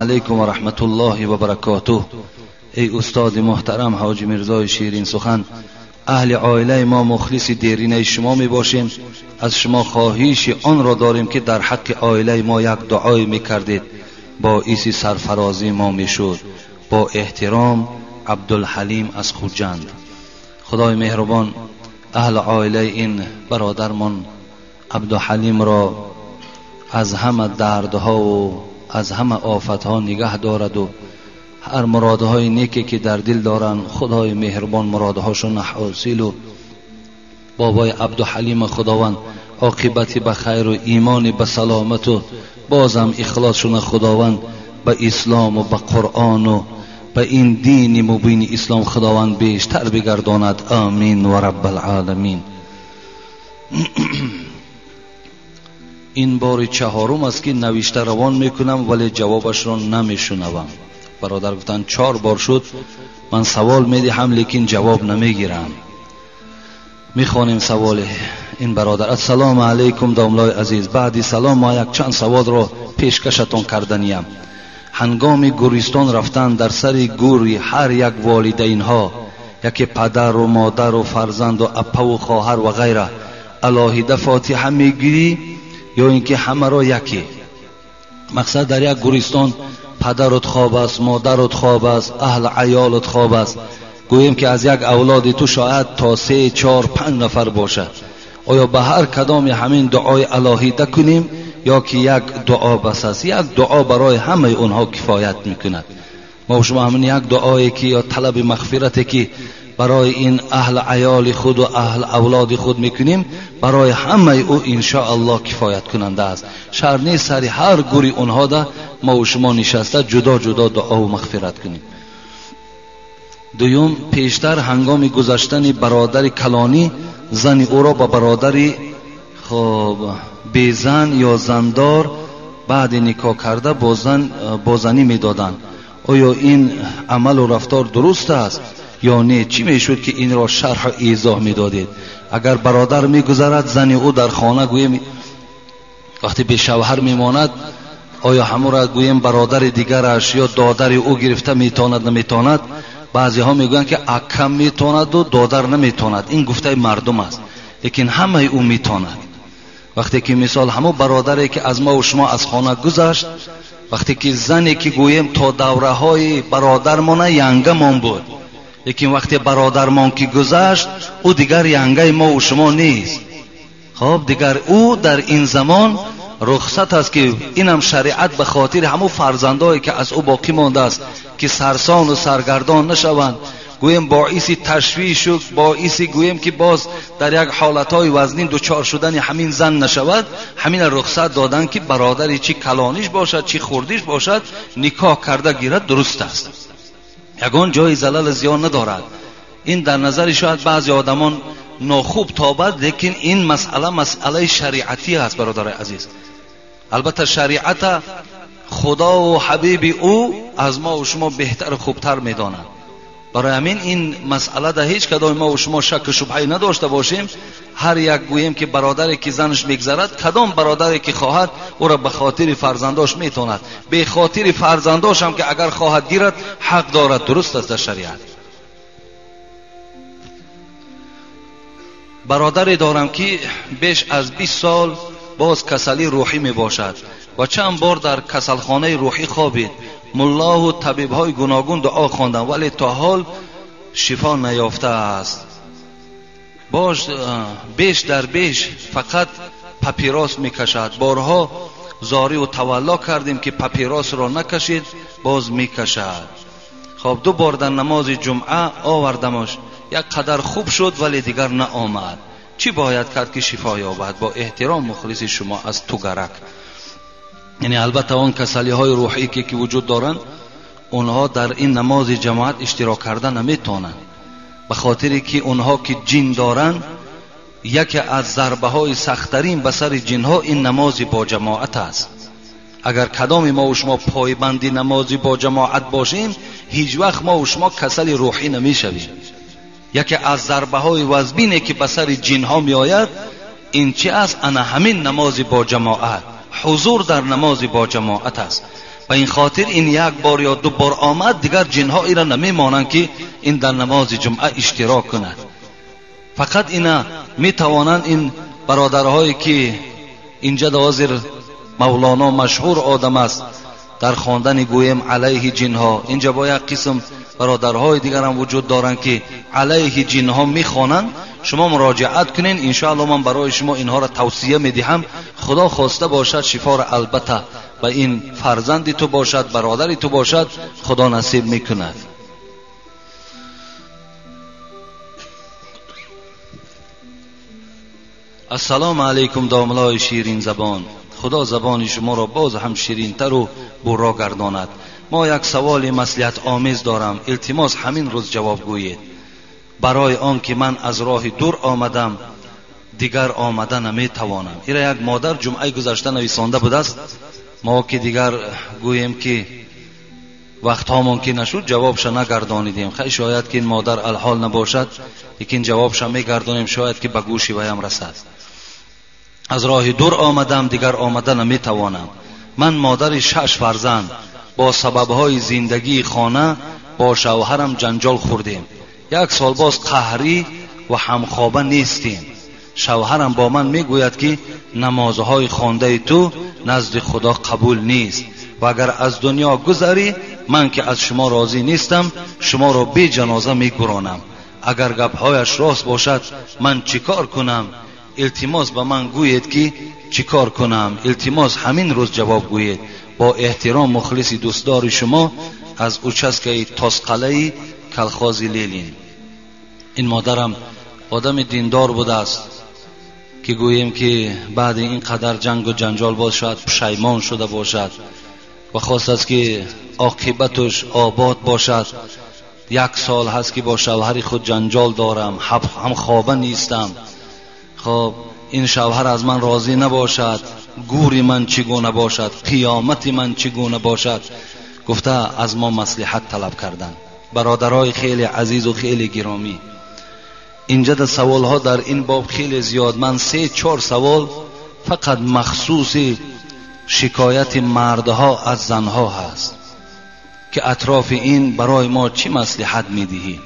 علیکم و رحمت الله و برکاته. ای استاد محترم حاجی میرزای شیرین سخن، اهل عائله ما مخلص دیرینه شما می باشیم. از شما خواهش آن را داریم که در حق عائله ما یک دعای می کردید، باعث سرفرازی ما می شد. با احترام، عبدالحلیم از خوجند. خدای مهربان اهل عائله این برادرمان عبدالحلیم را از همه دردها و از همه آفتها نگه دارد و هر مرادهای نیکی که در دل دارن خدای مهربان مرادهاشون حاصل و بابای عبدالحلیم خداوند عاقبتی به خیر و ایمانی به سلامت و بازم اخلاصشون خداوند به اسلام و به قرآن و به این دین مبین اسلام خداوند بیشتر بگرداند. آمین و رب العالمین. این بار چهارم است که نوشته روان میکنم ولی جوابش را نمیشنوم. برادر گفتن 4 بار شد من سوال میدهم لیکن جواب نمیگیرم. میخوانیم سوال این برادر. السلام علیکم داملای عزیز، بعدی سلام ما یک چند سوال را پیشکشتان کردنیم. هنگام گورستان رفتن در سر گوری هر یک والدین ها، یکی پدر و مادر و فرزند و اپا و خواهر و غیره، علاهیده فاتحه میگیری یا اینکه همه را یکی؟ مقصد در یک گورستان پدرت خواب است، مادرت خواب است، اهل عیالت خواب است، گوییم که از یک اولاد تو شاید تا 3 4 5 نفر باشد. آیا به هر کدام همین دعای الهیده کنیم یا که یک دعا بس است؟ یک دعا برای همه اونها کفایت میکند. ما شما همین یک دعایی که یا طلب مغفرتی که برای این اهل عیال خود و اهل اولاد خود میکنیم برای همه او انشاءالله کفایت کننده است. شرط نیست سر هر گوری اونها ده ما و شما نشسته جدا جدا دعا و مغفرت کنیم. دوم، پیشتر هنگام گذشتن برادر کلانی زن او را به برادر خب بیزن یا زندار بعد نکاح کرده با زنی میدادند. آیا این عمل و رفتار درست است یا نه؟ چی میشد که این را شرح و ایضاح میدادید؟ اگر برادر میگذرد زن او در خانه گوییم وقتی به شوهر میماند، آیا همون را گوییم برادر دیگرش یا دادر او گرفته میتواند نمیتواند؟ بعضی ها میگویند که اکم میتواند و دادر نمیتواند. این گفته مردم است، لیکن همه او میتواند. وقتی که مثال همون برادری که از ما و شما از خانه گذشت، وقتی که زنی که گوییم تا دوره های برادرمان ینگمان بود، لیکن وقتی برادرمان که گذشت او دیگر ینگه ما و شما نیست. خب دیگر او در این زمان رخصت است که اینم شریعت به خاطر همون فرزندایی که از او باقی مانده است که سرسان و سرگردان نشوند، گوییم باعث تشویش و باعث گوییم که باز در یک حالتهای وزنین دچار شدن همین زن نشود، همین رخصت دادن که برادری چی کلانیش باشد چی خوردیش باشد نکاح کرده گیرد درست است. یگان جای زلل زیان ندارد. این در نظر شاید بعضی آدمان ناخوب تابد، لیکن این مسئله مسئله شریعتی است برادر عزیز. البته شریعت خدا و حبیب او از ما و شما بهتر و خوبتر میدانند. برای همین این مسئله در هیچ کدام ما و شما شک و شبهه نداشته باشیم. هر یک گوییم که برادری که زنش میگذرد، کدام برادری که خواهد او را به خاطر فرزنداش میتواند، به خاطر فرزنداش هم که اگر خواهد گیرد حق دارد، درست است در شریعت. برادری دارم که بیش از 20 سال باز کسلی روحی می باشد و چند بار در کسلخانه روحی خوابید. ملا و طبیب های گوناگون دعا خواندند ولی تا حال شفا نیافته است. باش بیش در بیش فقط پاپیروس میکشد. بارها زاری و تولا کردیم که پاپیروس را نکشید، باز میکشد. خب 2 بار در نماز جمعه آوردمش، یک قدر خوب شد ولی دیگر نه آمد. چی باید کرد که شفا یابد؟ با احترام مخلص شما از توگرک. یعنی البته آن کسلی های روحی که وجود دارند اونها در این نماز جماعت اشتراک کرده نمیتونند، به خاطری که اونها که جن دارند یکی از ضربه های سختترین به سر جن ها این نماز با جماعت است. اگر کدام ما و شما پایبند نماز با جماعت باشیم هیچ وقت ما و شما کسل روحی نمیشویم. یکی از ضربه های وزبینی که به سر جن ها می آید Ин чӣ аст? Ана ҳамин намози бо ҷамоат, ҳузур дар намози бо ҷамоат аст. Ба ин хотир ин як бор ё ду бор омад, дигар ҷинҳо инро намемонанд ки ин дар намози ҷумъа иштирок кунад. Фақат ина метавонанд ин бародарҳое ки инҷа ҳозир Мавлоно машҳур одам аст дар хондани гӯем алайҳи ҷинҳо, инҷа бо як қисм бародарҳои дигарам вуҷуд доранд ки алайҳи ҷинҳо мехонанд. Шумо муроҷиат кунед, иншоалло ман барои шумо инҳоро тавсия медиҳам. Худо хоста бошад шифоро албатта ба ин фарзанди ту бошад, бародари ту бошад, Худо насиб мекунад. Ассалому алайкум домлои ширин забон. Худо забони шуморо боз ҳам ширинтару бурро гардонад. Мо як саволи маслиҳатомез дорам, илтимос ҳамин рӯз ҷавоб гӯед. Барои он ки ман аз роҳи дур омадам, дигар омада наметавонам. Ира як модар ҷумъаи гузашта нависонда будааст. Мо ки дигар гӯем ки вақтҳомон ки нашуд, ҷавобша нагардонидем. Хай шояд ки ин модар алҳол набошад, лекин ҷавобша мегардонем, шояд ки ба гӯши ваям расад. Аз роҳи дур омадам, дигар омада наметавонам. Ман модари 6 фарзанд, бо сабабҳои зиндагии хона бо шавҳарам ҷанҷол хӯрдем. Як сол боз қаҳрӣ ва ҳамхоба нестем. Шавҳарам бо ман мегӯяд ки намозҳои хондаи ту назди Худо қабул нест ва агар аз дунё гузарӣ, ман ки аз шумо розӣ нестам, шуморо беҷаноза мегуронам. Агар гапҳояш рост бошад, ман чӣ кор кунам? Илтимос ба ман гӯед ки чӣ кор кунам. Илтимос ҳамин рӯз ҷавоб гӯед. Бо эҳтиром мухлиси дӯстдори шумо аз участкаи Тосқалаи колхози Ленин. Ин модарам одами диндор будааст ки гӯем ки баъди ин қадар ҷангу ҷанҷол боз шояд пушаймон шуда бошад ва хостааст ки оқибаташ обод бошад. Як сол ҳаст ки бо шавҳари худ ҷанҷол дорам, ҳамхоба нестам. Хоб ин шавҳар аз ман розӣ набошад, гури ман чӣ гуна бошад, қиёмати ман чӣ гуна бошад, гуфта аз мо маслиҳат талаб карданд. Бародарои хеле азизу хеле гиромӣ, инҷа да саволҳо дар ин боб хеле зиёд. Ман 3-4 савол фақат махсуси шикояти мардҳо аз занҳо ҳаст ки атрофи ин барои мо чӣ маслиҳат медиҳӣ.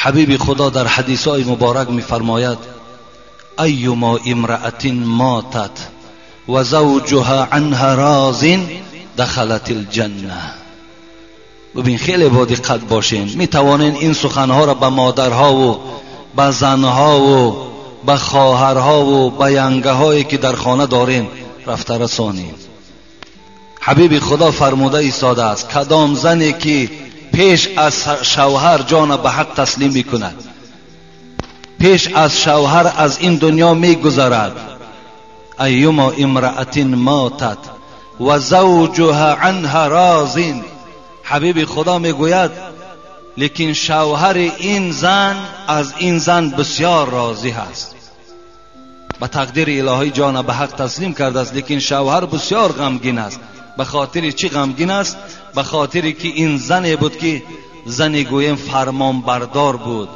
Ҳабиби Худо дар ҳадисҳои муборак мефармояд: айюмо имраатин матат ва завҷуҳа анҳа розин дахалатил ҷанна. Бибин, хеле бо диққат бошен. Метавонен ин суханҳоро ба модарҳову ба занҳову ба хоҳарҳову ба янгаҳое ки дар хона дорен рафта расонем. Ҳабиби Худо фармуда истодааст: кадом зане ки пеш аз шавҳар ҷона ба ҳақ таслим мекунад, пеш аз шавҳар аз ин дунё мегузарад, айюмо имраатин матат ва завҷуҳа анҳа розин. Ҳабиби Худо мегӯяд: лекин шавҳари ин зан аз ин зан бисёр розӣ ҳаст. Ба тақдири илоҳӣ ҷона ба ҳақ таслим кардааст, лекин шавҳар бисёр ғамгин аст. Ба хотири чӣ ғамгин аст? Ба хотире ки ин зане буд ки зане гӯем фармонбардор буд,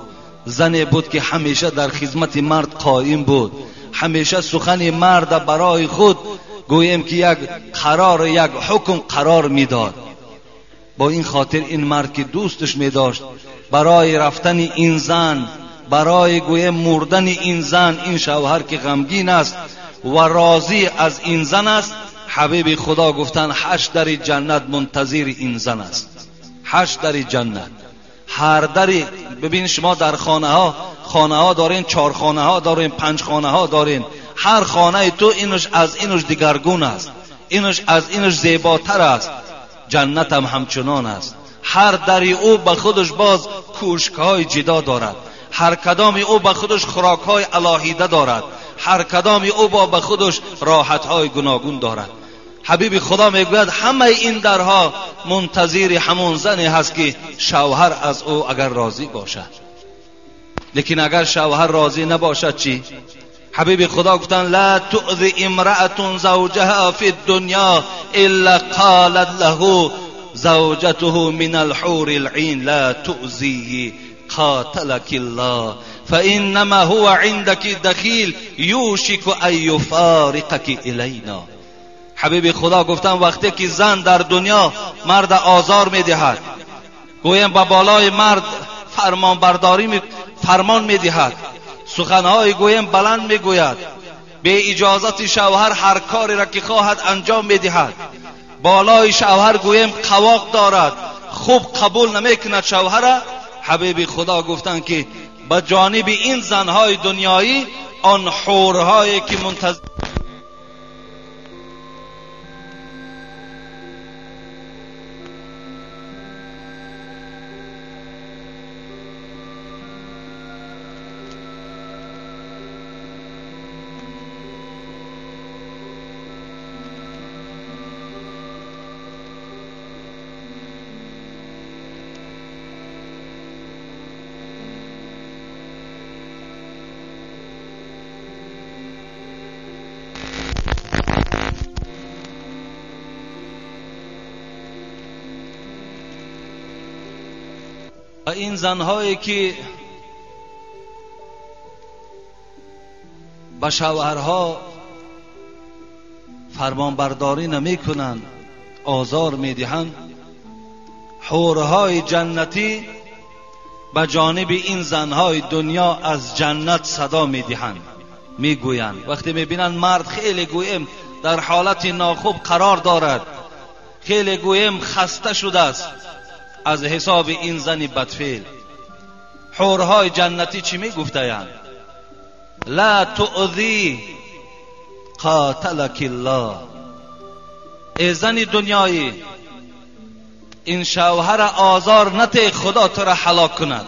зане буд ки ҳамеша дар хизмати мард қоим буд, ҳамеша сухани марда барои худ гӯем ки як қарор, як ҳукм қарор медод. Бо ин хотир ин мард ки дӯсташ медошт, барои рафтани ин зан, барои гӯем мурдани ин зан, ин шавҳар ки ғамгин аст ва розӣ аз ин зан аст, ҳабиби Худо гуфтанд 8 дари ҷаннат мунтазири ин зан аст. 8 дари ҷаннат. Ҳар дари, бибин шумо дар хонаҳо, хонаҳо дорен, 4 хонаҳо дорен, 5 хонаҳо дорен. Ҳар хонаи ту инуш аз инуш дигаргун аст, инуш аз инуш зеботар аст. Ҷаннатам ҳамчунон аст. Ҳар дари ӯ ба худаш боз кӯшкҳои ҷидо дорад, ҳар кадоми ӯ ба худаш хӯрокҳои алоҳида дорад, ҳар кадоми ӯ ба худаш роҳатҳои гуногун дорад. Ҳабиби Худо мегӯяд ҳамаи ин дарҳо мунтазири ҳамон зане ҳаст ки шавҳар аз ӯ агар розӣ бошад. Лекин агар шавҳар розӣ набошад чӣ? Ҳабиби Худо гуфтанд: ла туъзи имраатун завҷаҳа фи ддунё илла қолат лаҳу زوجته من الحور العين لا تؤذيه قاتلك الله فإنما هو عندك دخیل یوشک ان یفارقک الینا. حبیب خدا گفتن وقتی که زن در دنیا مرد آزار میدهد، گویم به بالای مرد فرمان برداری فرمان میدهد، سخنهای گویم بلند میگوید، به اجازت شوهر هر کاری را که خواهد انجام میدهد، بالای شوهر گویم قواق دارد، خوب قبول نمیکند شوهر. حبیب خدا گفتن که به جانب این زنهای دنیایی آن حورهایی که منتظر و این زنهایی که به شوهرها فرمانبرداری نمی کنند، آزار می دهند، حورهای جنتی به جانب این زنهای دنیا از جنت صدا می دهند، می گویند. وقتی می بینند مرد خیلی گویم در حالت ناخوب قرار دارد، خیلی گویم خسته شده است از حساب این زن بدفعل، حورهای جنتی چی می گفتند؟ لا تؤذی قاتلک الله. ای زن دنیایی، این شوهر آزار نته، خدا تو را هلاک کند.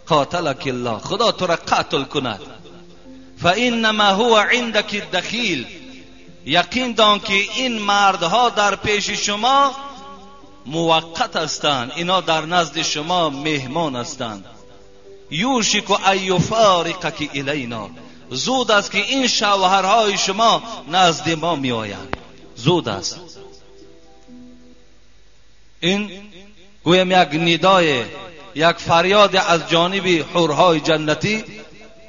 قاتلک الله، خدا تو را قتل کند. فانما هو عندك الدخیل، یقین دان که این مردها در پیش شما موقت هستند، اینا در نزد شما مهمان هستند. یوشک ان یفارقک الینا، زود است که این شوهرهای شما نزد ما می آیند، زود است. این گویم یک ندای، یک فریاد از جانب حورهای جنتی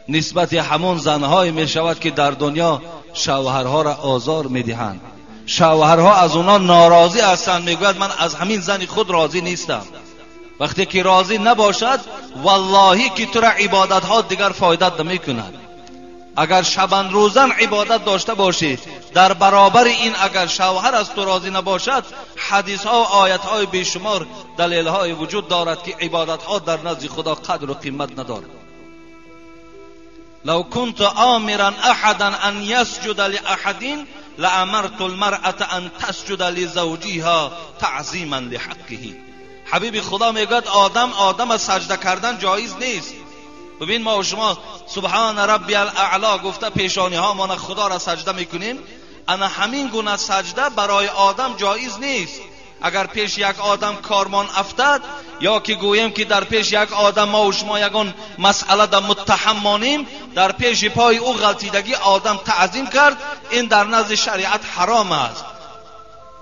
نسبت همون زنهای می شود که در دنیا شوهرها را آزار می دهند. شوهرها از اونا ناراضی هستند، میگوید من از همین زن خود راضی نیستم. وقتی که راضی نباشد، واللهی که تو را عبادت ها دیگر فایدت نمی کند. اگر شبان روزن عبادت داشته باشی، در برابر این اگر شوهر از تو راضی نباشد، حدیث ها و آیت های بیشمار دلیل های وجود دارد که عبادت ها در نزد خدا قدر و قیمت ندارد. لو كنت آمرا احدا ان يسجد لأحد لامرت المرأة ان تسجد لزوجها تعظیما لحقه. حبیب خدا میگوید آدم آدم سجده کردن جایز نیست. ببین ما و شما سبحان ربی الاعلا گفته پیشانی ها ما خدا را سجده میکنیم، انا همین گونه سجده برای آدم جایز نیست. اگر پیش یک آدم کارمان افتد، یا که گوییم که در پیش یک آدم ما و شما یگان مسئله در متهم مانیم، در پیش پای او غلطیدگی آدم تعظیم کرد، این در نزد شریعت حرام است،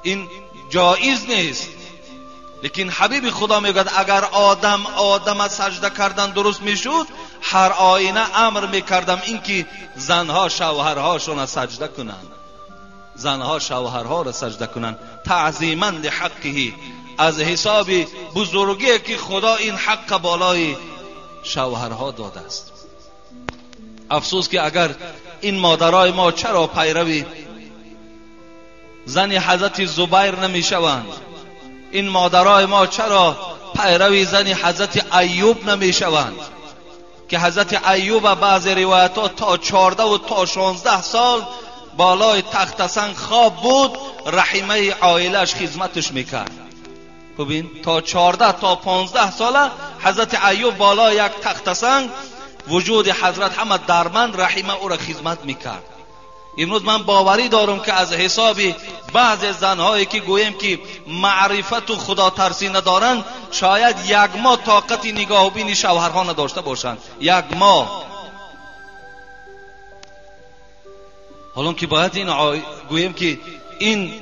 این جایز نیست. لیکن حبیب خدا میگوید اگر آدم آدم سجده کردن درست میشد، هر آینه امر میکردم اینکه زنها شوهرهاشون سجده کنند، زنها شوهرها را سجده کنند، تعظیما لحقه، از حساب بزرگی که خدا این حق بالای شوهرها داده است. افسوس که اگر این مادرای ما چرا پیروی زن حضرت زبیر نمیشوند، این مادرای ما چرا پیروی زن حضرت ایوب نمیشوند که حضرت ایوب بعض روایت‌ها تا 14 و تا 16 سال بالای تخت سنگ خواب بود، رحیمه عائلش خدمتش میکرد. ببین تا 14 تا 15 ساله حضرت ایوب بالای یک تخت سنگ، وجود حضرت همه درمند، رحیمه او را خدمت میکرد. امروز من باوری دارم که از حساب بعض زنهایی که گوییم که معرفت و خدا ترسی ندارند، شاید یک ماه طاقت نگاهبین شوهرها نداشته باشند، یک ماه. حالا که باید این گوییم که این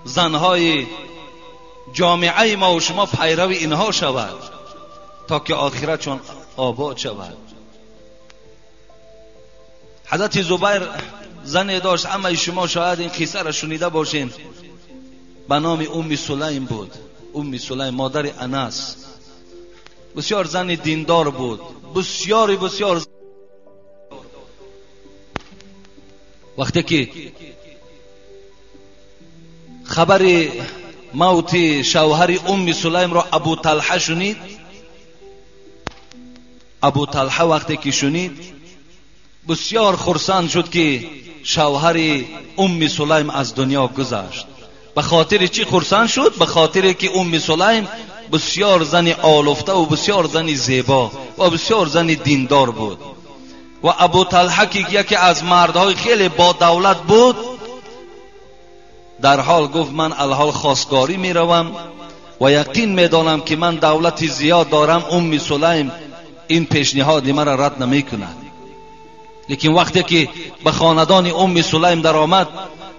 زنهای ҷомеаи мо ва шумо пайрави инҳо шавад то ки охиратшон обод шавад. Ҳазрати Зубайр зане дошт, ҳамаи шумо шояд ин қиссаро шунида бошед, ба номи Умми Сулайм буд. Умми Сулайм модари Анас, бисёр зани диндор буд, бисёри бисёр. Вақте ки хабари мавти шавҳари Умми Сулаймро Абу Талҳа шунид, Абу Талҳа вақте ки шунид бисёр хурсанд шуд ки шавҳари Умми Сулайм аз дунё гузашт. Ба хотири чӣ хурсанд шуд? Ба хотире ки Умми Сулайм бисёр зани олуфта ва бисёр зани зебо ва бисёр зани диндор буд. Ва Абу Талҳа ки яке аз мардҳои хеле бодавлат буд, дар ҳол гуфт ман алҳол хостгорӣ меравам ва яқин медонам ки ман давлати зиёд дорам, Умми Сулайм ин пешниҳоди маро рад намекунад. Лекин вақте ки ба хонадони Умми Сулайм даромад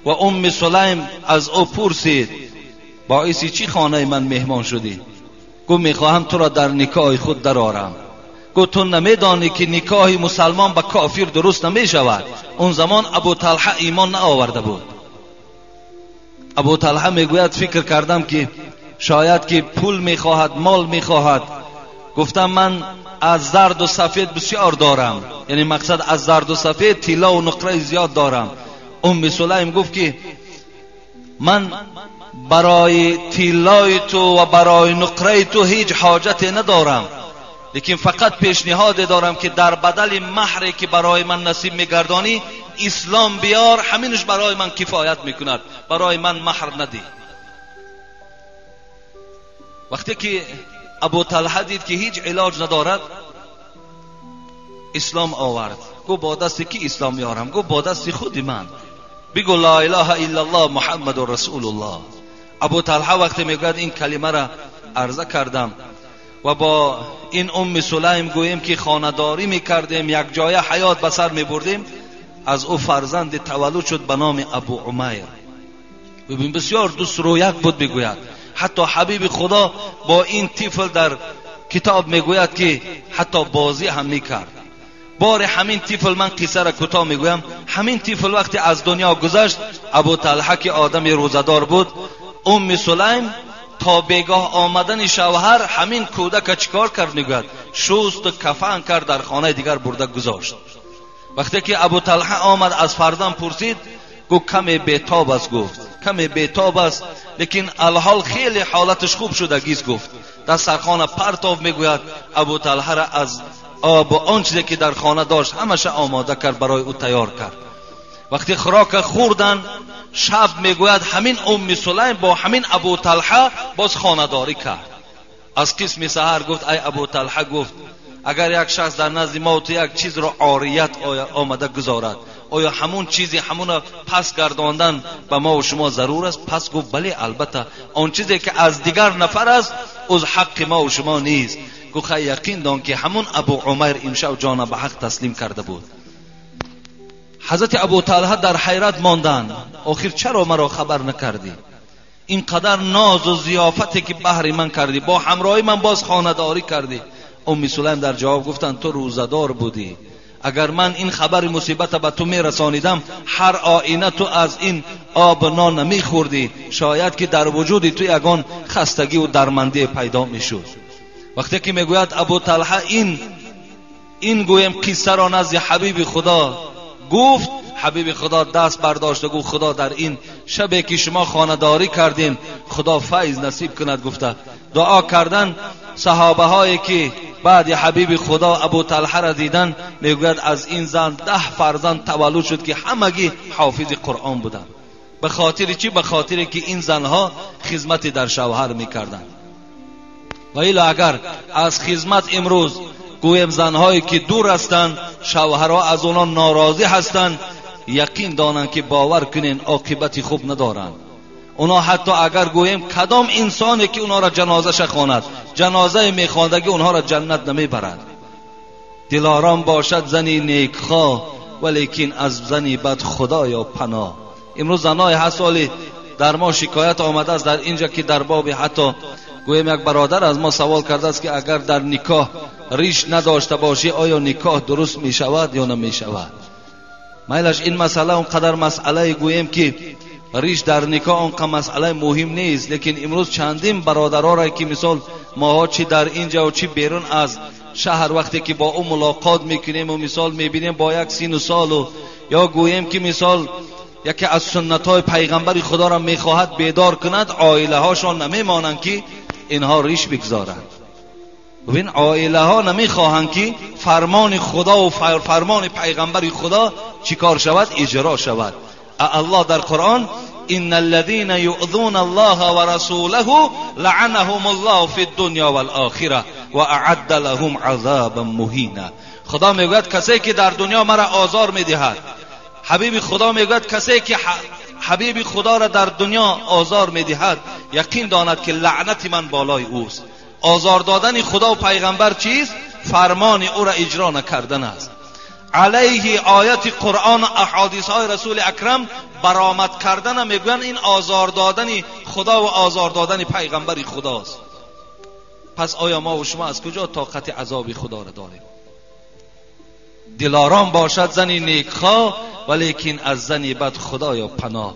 ва Умми Сулайм аз ӯ пурсид боиси чӣ хонаи ман меҳмон шудӣ? Гуфт мехоҳам туро дар никоҳи худ дарорам. Гуфт ту намедонӣ ки никоҳи мусалмон ба кофир дуруст намешавад. Он замон Абу Талҳа имон наоварда буд. Абу Талҳа мегӯяд фикр кардам ки шояд ки пул мехоҳад, мол мехоҳад. Гуфтам ман аз зарду сафед бисёр дорам, яъне мақсад аз зарду сафед тиллову нуқраи зиёд дорам. Умми Сулайм гуфт ки ман барои тиллои ту ва барои нуқраи ту ҳеҷ ҳоҷате надорам, лекин фақат пешниҳоде дорам ки дар бадали маҳре ки барои ман насиб мегардонӣ ислом биёр, ҳаминаш барои ман кифоят мекунад, барои ман маҳр надиҳ. Вақте ки Абу Талҳа дид ки ҳеҷ илоҷ надорад, ислом овард. Гуфт бо дасти ки ислом меорам? Гуфт бо дасти худи ман. Бигӯ ла илаҳа иллаллоҳ муҳаммаду расулуллоҳ. Абу Талҳа вақте мегӯяд ин калимаро арза кардам ва бо ин Умми Сулайм гӯем ки хонадорӣ мекардем, якҷоя ҳаёт ба сар мебурдем, аз ӯ фарзанди таваллуд шуд ба номи Абу Умайр. Бибин бисёр дӯстрӯяк буд, мегӯяд. Ҳатто ҳабиби Худо бо ин тифл дар китоб мегӯяд ки ҳатто бозӣ ҳам мекард. Бори ҳамин тифл, ман қиссаро кӯтоҳ мегӯям, ҳамин тифл вақте аз дунё гузашт, Абу Талҳа ки одами рӯзадор буд, Умми Сулайм то бегоҳ омадани шавҳар ҳамин кӯдака чикор кард? Мегӯяд шусту кафан кард, дар хонаи дигар бурда гузошт. Вақте ки Абу Талҳа омад аз фарзанд пурсид, гуфт каме бетоб аст, гуфт каме бетоб аст, лекин алҳол хеле ҳолаташ хуб шудагист, гуфт. Дар сархона партов, мегӯяд Абу Талҳара аз об он чизе ки дар хона дошт ҳамаша омода кард, барои ӯ тайёр кард. Вақте хӯрока хӯрдан, шаб мегӯяд ҳамин Умми Сулайм бо ҳамин Абу Талҳа боз хонадорӣ кард. Аз қисми саҳар гуфт ай Абу Талҳа, гуфт агар як шахс дар назди мо ту як чизро орият омада гузорад, оё ҳамун чизи ҳамуна пас гардондан ба мо ва шумо зарур аст? Пас гуфт бале, албатта, он чизе ки аз дигар нафар аст уз ҳаққи мо ва шумо нест. Гуфт хай яқин дон ки ҳамун Абу Умайр имшаб ҷона ба ҳақ таслим карда буд. Ҳазрати Абу Талҳа дар ҳайрат монданд, охир чаро маро хабар накардӣ? ин қадар нозу зиёфате ки баҳри ман кардӣ, бо ҳамроҳи ман боз хонадорӣ кардӣ. Умми Сулайм дар ҷавоб гуфтанд ту рӯзадор будӣ, агар ман ин хабари мусибата ба ту мерасонидам, ҳар оина ту аз ин об нон намехӯрдӣ, шояд ки дар вуҷуди ту ягон хастагиву дармандие пайдо мешуд. Вақте ки мегӯяд Абу Талҳа ин гӯем қиссаро назди ҳабиби Худо гуфт, ҳабиби Худо даст бардошта гуфт Худо дар ин шабе ки шумо хонадорӣ кардем Худо файз насиб кунад, гуфта дуо кардан. Саҳобаҳое ки баъди ҳабиби Худо Абу Талҳаро дидан, мегӯяд аз ин зан 10 фарзанд таваллуд шуд ки ҳамагӣ ҳофизи Қуръон буданд. Ба хотири чӣ? Ба хотире ки ин занҳо хизмати дар шавҳар мекарданд. Ва ило агар аз хизмат имрӯз гӯем занҳое ки дур ҳастанд, шавҳарҳо аз онҳо норозӣ ҳастанд, яқин донанд ки бовар кунен оқибати хуб надоранд. Онҳо ҳатто агар гӯем кадом инсоне ки онҳоро ҷанозаша хонад, ҷанозаи мехондагӣ онҳоро ҷаннат намебарад. Дилором бошад зани некхоҳ, валекин аз зани бад худоё паноҳ. Имрӯз занҳое ҳаст оли Дар мо шикоят омадааст дар инҷа ки дар боби ҳатто гӯем як бародар аз мо савол кардааст ки агар дар никоҳ риш надошта бошӣ оё никоҳ дуруст мешавад ё намешавад. Майлаш ин масъала он қадар масъалае гӯем ки риш дар никоҳ он қадар масъалаи муҳим нест, лекин имрӯз чандин бародароре ки мисол моҳо чи дар инҷа ва чи берун аз шаҳр вақте ки бо ӯ мулоқот мекунем ва мисол мебинем бо як сину солу ё гӯем ки мисол яке аз суннатҳои пайғамбари худоро мехоҳад бедор кунад, оилаҳошон намемонанд ки инҳо риш бигзоранд. Бибин, оилаҳо намехоҳанд ки фармони худо ва фармони пайғамбари худо чӣ кор шавад, иҷро шавад. Аллоҳ дар Қуръон إن الذين يؤذون الله ورسوله لعنهم الله في الدنيا والآخرة وأعد لهم عذابا مهينا. خدا میگوید کسی که در دنیا مرا آزار میدهد، حبیب خدا میگوید کسی که حبیب خدا را در دنیا آزار میدهد یقین داند که لعنت من بالای اوست. آزار دادن خدا و پیغمبر چیست؟ فرمان او را اجرا نکردن است. علیه آیت قرآن و احادیث های رسول اکرم برآمد کردن میگویند این آزار دادن خدا و آزار دادن پیغمبر خداست. پس آیا ما و شما از کجا طاقت عذاب خدا را داریم؟ دلارام باشد زنی نیکخواه ولیکن از زنی بد خدایا پناه.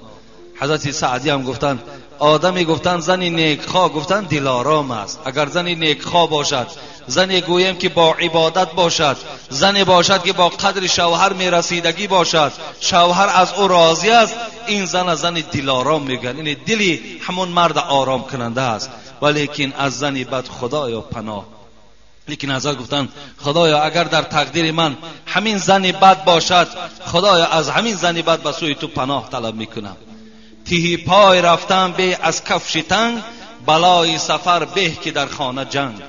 حضرت سعدی هم گفتند آدمی گفتند زنی نیکخواه، گفتند دلارام است. اگر زنی نیکخواه باشد، زنی گویم که با عبادت باشد، زنی باشد که با قدر شوهر میرسیدگی باشد، شوهر از او راضی است، این زن زن دلارام میگن، این دلی همون مرد آرام کننده است. ولیکن از زنی بد خدایا پناه. لیکن حضرت گفتند خدایا اگر در تقدیر من همین زنی بد باشد، خدایا از همین زنی بد به سوی تو پناه طلب میکنم. تهی پای رفتن به از کفش تنگ، بلای سفر به که در خانه جنگ.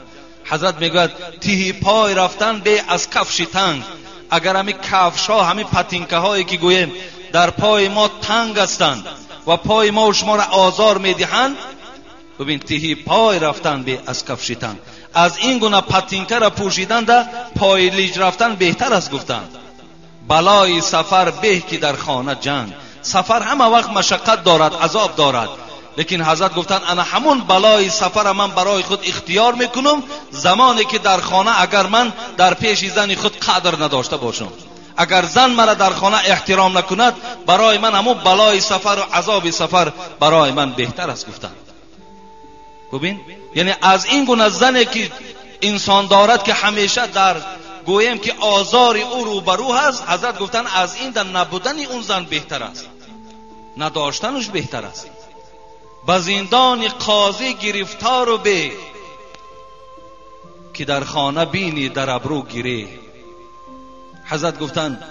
حضرت میگوید تهی پای رفتن به از کفش تنگ. اگر همین کفش ها، همین پتینکه هایی که گوییم در پای ما تنگ هستند و پای ما و شما را آزار میدهند، ببین تهی پای رفتن به از کفش تنگ، از این گونه پتینکه را پوشیدن در پای لیج رفتن بهتر است. گفتند بلای سفر به که در خانه جنگ. سفر همه وقت مشقت دارد، عذاب دارد، لیکن حضرت گفتند انا همون بلای سفر من برای خود اختیار میکنم زمانی که در خانه اگر من در پیش زن خود قدر نداشته باشم، اگر زن مرا در خانه احترام نکند، برای من همون بلای سفر و عذاب سفر برای من بهتر است. گفتند ببین، یعنی از این گونه زنی که انسان دارد که همیشه در گویم که آزار او روبرو هست، حضرت گفتن از این در نبودن اون زن بهتر است، نداشتنش بهتر است. به زندان قاضی گرفتار و به که در خانه بینی در ابرو گیره. حضرت گفتن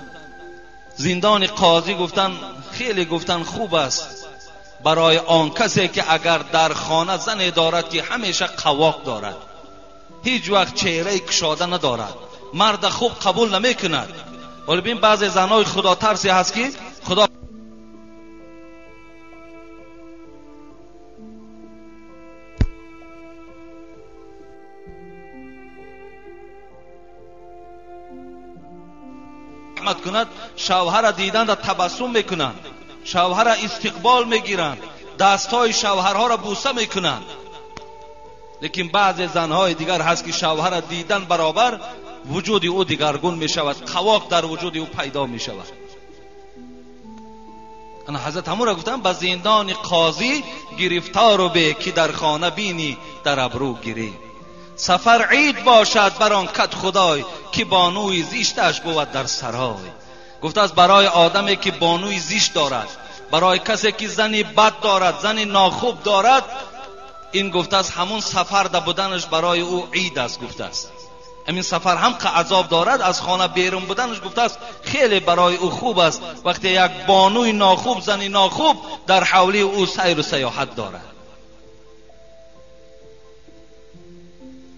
زندان قاضی، گفتن خیلی گفتن خوب است برای آن کسی که اگر در خانه زن دارد که همیشه قواق دارد، هیچ وقت چهره کشاده ندارد، مرد خوب قبول نمیکند. ولی ببین بعضی زنای خدا ترسی هست که خدا رحمت کند، شوهر دیدن را تبسم میکنند، شوهر استقبال میگیرند، دستهای شوهرها را بوسه میکنند. لیکن بعضی زنهای دیگر هست که شوهر دیدن برابر وجود او دیگرگون میشود، قواق در وجود او پیدا میشود. انا حضرت همون را گفتم به زندان قاضی گرفتار و به که در خانه بینی در ابرو گیری. سفر عید باشد بر آن کت خدای که بانوی زیشتش بود در سرای. گفته است برای آدمی که بانوی زیشت دارد، برای کسی که زنی بد دارد، زنی ناخوب دارد، این گفته است همون سفر در بودنش برای او عید است. گفته است همین سفر هم که عذاب دارد، از خانه بیرون بودنش گفته است خیلی برای او خوب است وقتی یک بانوی ناخوب، زنی ناخوب در حولی او سیر و سیاحت دارد.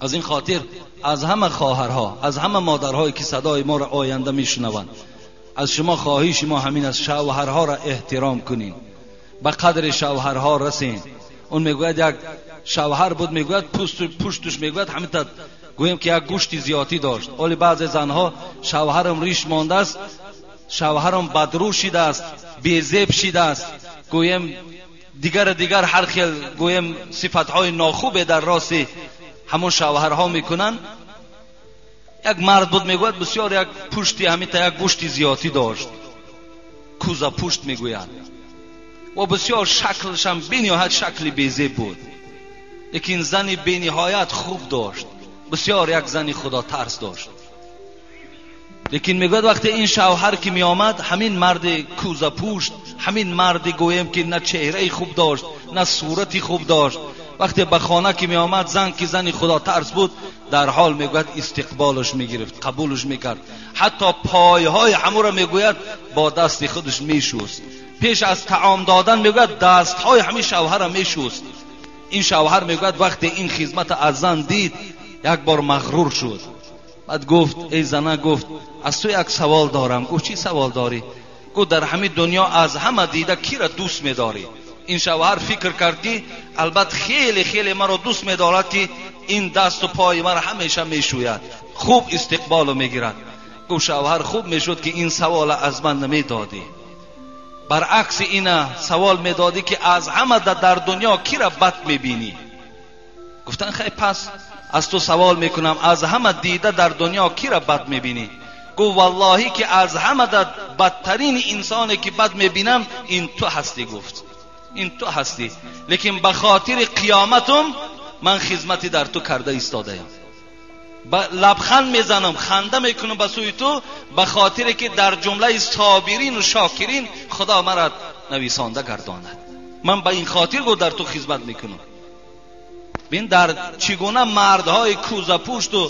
از این خاطر از همه خواهرها، از همه مادرهایی که صدای ما را آینده میشنوند، از شما خواهش ما همین است شوهرها را احترام کنین، به قدر شوهرها رسین. اون میگوید یک شوهر بود، میگوید پشتش میگوید همین تا گویم که یک گوشت زیادی داشت. ولی بعضی زنها شوهرم ریش مانده است، شوهرم بدرو شده است، بیزیب شده است، گویم Дигар ҳар хел гӯем сифатҳои нохубе дар рости ҳамон шавҳарҳо мекунанд. Як мард буд, мегӯяд, бисёр як пушти ҳамита як гӯшти зиёдӣ дошт, кӯза пушт мегӯянд, ва бисёр шаклашам бениҳоят шакли безеб буд, лекин зани бениҳоят хуб дошт, бисёр як зани худотарс дошт. Лекин мегӯяд вақте ин шавҳар ки меомад, ҳамин марди кӯзапушт, ҳамин марди гӯем ки на чеҳраи хуб дошт, на сурати хуб дошт, вақте ба хона ки меомад, зан ки зани худотарс буд, дар ҳол мегӯяд истиқболаш мегирифт, қабулаш мекард, ҳатто пойҳои ҳамуро мегӯяд бо дасти худаш мешуст. Пеш аз таом додан мегӯяд дастҳои ҳамин шавҳарро мешуст. Ин шавҳар мегӯяд вақте ин хизмат аз зан дид, як бор мағрур шуд. Баъд гуфт эй зана, гуфт аз ту як савол дорам. Гуфт чӣ савол дорӣ? Гуфт дар ҳамин дунё аз ҳама дида киро дӯст медорӣ? Ин шавҳар фикр кард ки албат хеле хеле маро дӯст медорад, ки ин дасту пои маро ҳамеша мешӯяд, хуб истиқболу мегирад. Гуфт шавҳар хуб мешуд ки ин савола аз ман намедодӣ, баръакси ина савол медодӣ ки аз ҳама дар дунё киро бад мебинӣ. Гуфтан хай пас аз ту савол мекунам, аз ҳама дида дар дунё киро бад мебинӣ? Гуфт валлоҳӣ ки аз ҳама бадтарин инсоне ки бад мебинам ин ту ҳастӣ. Гуфт ин ту ҳастӣ, лекин ба хотири қиёматум ман хизмати дар ту карда истодаям, лабханд мезанам, ханда мекунам ба сӯи ту, ба хотире ки дар ҷумлаи собирин ва шокирин худо маро нависонда гардонад. Ман ба ин хотир гуфт дар ту хизмат мекунам. Бин дар чӣ гуна мардҳои кӯзапӯшту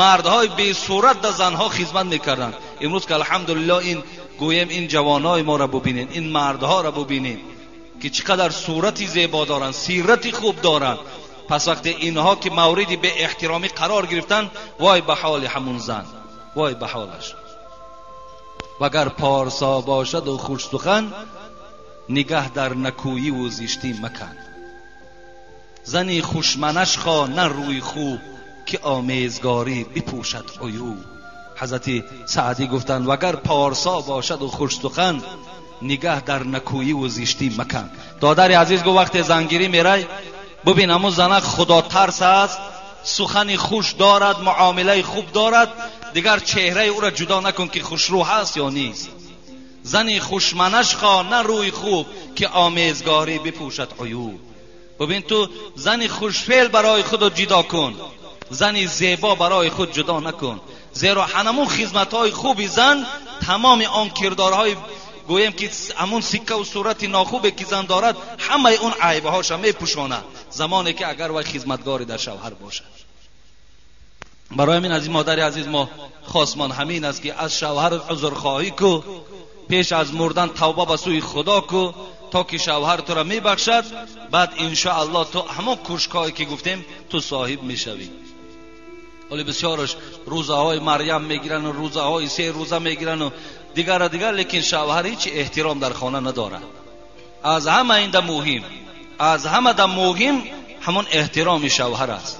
мардҳои бесурат дар занҳо хизмат мекарданд. Имрӯз ки алҳамдулиллоҳ ин гӯем ин ҷавонҳои моро бубинед, ин мардҳоро бубинед ки чӣ қадар сурати зебо доранд, сирати хуб доранд. Пас вақте инҳо ки мавриди беэҳтиромӣ қарор гирифтанд, вой ба ҳоли ҳамун зан, вой ба ҳолаш. Вагар порсо бошаду хушсухан, нигаҳ дар накӯиву зиштӣ макан. Зани хушманаш хо на рӯи хуб, ки омезгорӣ бипӯшад عیوب. ҳазрати Саъдӣ гуфтанд вагар порсо бошаду хушсухан, нигаҳ дар накӯиву зиштӣ макан. Додари азиз гуфт вақте зангирӣ мерай, бубин ҳамун занак худотарс аст, сухани хуш дорад, муомилаи хуб дорад, дигар чеҳраи ӯро ҷудо накун ки хушрӯ ҳаст ё нест. Зани хушманаш хо на рӯи хуб, ки омезгорӣ бипӯшад عیوب. ببین تو زنی خوشفعل برای خود جدا کن، زنی زیبا برای خود جدا نکن، زیرا همون خدمت‌های خوبی زن تمام آن کردارهای گویم که همون سکه و صورت ناخوبه که زن دارد همه اون عیبه‌هاش میپوشانه زمانی که اگر وای خدمتگاری در شوهر باشد. برای همین از این مادر عزیز ما خواستمان همین است که از شوهر عذرخواهی کو، پیش از مردن توبه به سوی خدا کو تا که شوهر تو را میبخشد. بعد انشاءالله تو همون کوشکایی که گفتیم تو صاحب میشوی. ولی بسیارش روزه های مریم میگیرن و روزه های 3 روزه میگیرن و دیگر دیگر، لیکن شوهر هیچ احترام در خانه نداره. از همه این ده مهم، از همه ده مهم همون احترام شوهر است.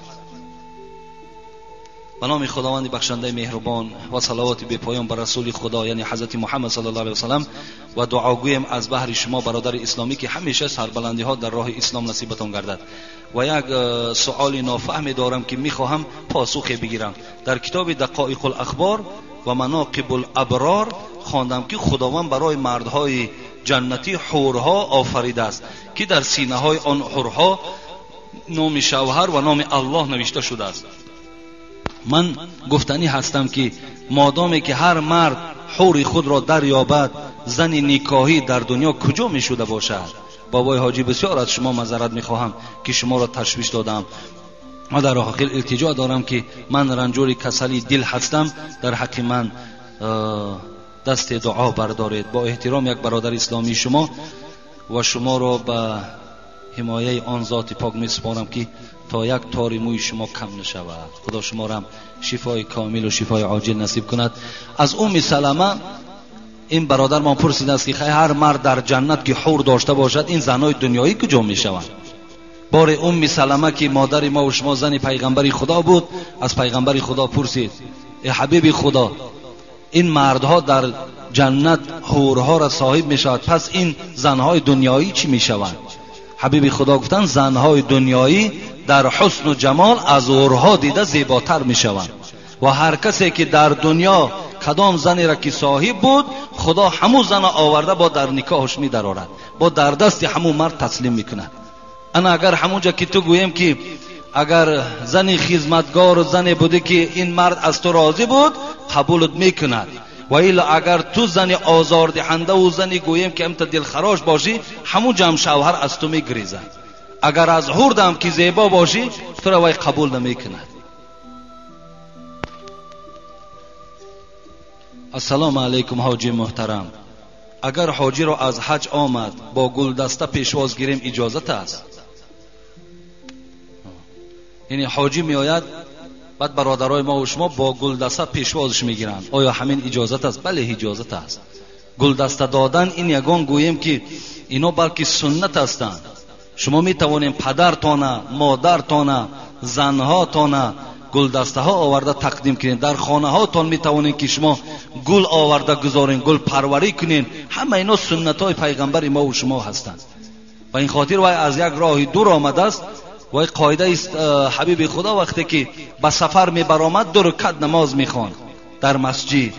به نام خداوند بخشنده مهربان و صلوات بی پایان بر رسول خدا یعنی حضرت محمد صلی الله علیه و سلم و دعاگویم از بهر شما برادر اسلامی که همیشه سربلندی ها در راه اسلام نصیبتان گردد. و یک سؤال نافهم دارم که میخواهم پاسخ بگیرم. در کتاب دقایق الاخبار و مناقب الابرار خواندم که خداوند برای مردهای جنتی حورها آفریده است که در سینه های آن حورها نام شوهر و نام الله نوشته شده است. من گفتنی هستم که مادامی که هر مرد حور خود را دریابد، زن نکاحی در دنیا کجا می شده باشد؟ بابای حاجی بسیار از شما معذرت می خواهم که شما را تشویش دادم و در آخر التجا دارم که من رنجور کسلی دل هستم، در حق من دست دعا بردارید. با احترام یک برادر اسلامی شما و شما را به حمایه آن ذات پاک می سپارم که تا یک تار موی شما کم نشود. خدا شما را شفای کامل و شفای عاجل نصیب کند. از ام سلمه این برادر ما پرسیده است که خیر هر مرد در جنت که حور داشته باشد، این زنای دنیایی کجا می شوند؟ بار ام سلمه که مادر ما و شما زن پیغمبر خدا بود، از پیغمبر خدا پرسید ای حبیب خدا، این مردها در جنت حورها را صاحب می شود، پس این زنهای دنیایی چی می شوند؟ Ҳабиби Худо гуфтанд занҳои дунёӣ дар ҳусну ҷамол аз ҳурҳо дида зеботар мешаванд ва ҳар касе ки дар дунё кадом занеро ки соҳиб буд, Худо ҳамун зана оварда бо дар никоҳаш медарорад, бо дар дасти ҳамун мард таслим мекунад. Ана агар ҳамунҷа ки ту гӯем ки агар зани хизматгору зане будӣ ки ин мард аз ту розӣ буд, қабулат мекунад. Ва илло агар ту зани озордиҳандаву зани гӯем ки амта дилхарош бошӣ, ҳамун ҷам шавҳар аз ту мегрезад. Агар аз ҳурдам ки зебо бошӣ, туро вай қабул намекунад. Ассалому алайкум ҳоҷи муҳтарам. Агар ҳоҷиро аз ҳаҷ омад бо гулдаста пешвоз гирем иҷозат аст? Яъне ҳоҷӣ меояд, баъд бародарои мо ва шумо бо гулдаста пешвозш мегиранд. Оё ҳамин иҷозат аст? Бале, иҷозат аст. Гулдаста додан ин ягон гӯем ки ино балки суннат ҳастанд. Шумо метавонем падартона, модартона, занҳотона гулдастаҳо оварда тақдим кунед. Дар хонаҳотон метавонед ки шумо гул оварда гузорен, гул парварӣ кунед. Ҳама ино суннатҳои пайғамбари мо ва шумо ҳастанд. Ба ин хотир вай аз як роҳи дур омадааст. Вай қоидаи ҳабиби Худо вақте ки ба сафар мебаромад, ду ракат намоз мехонд дар масҷид.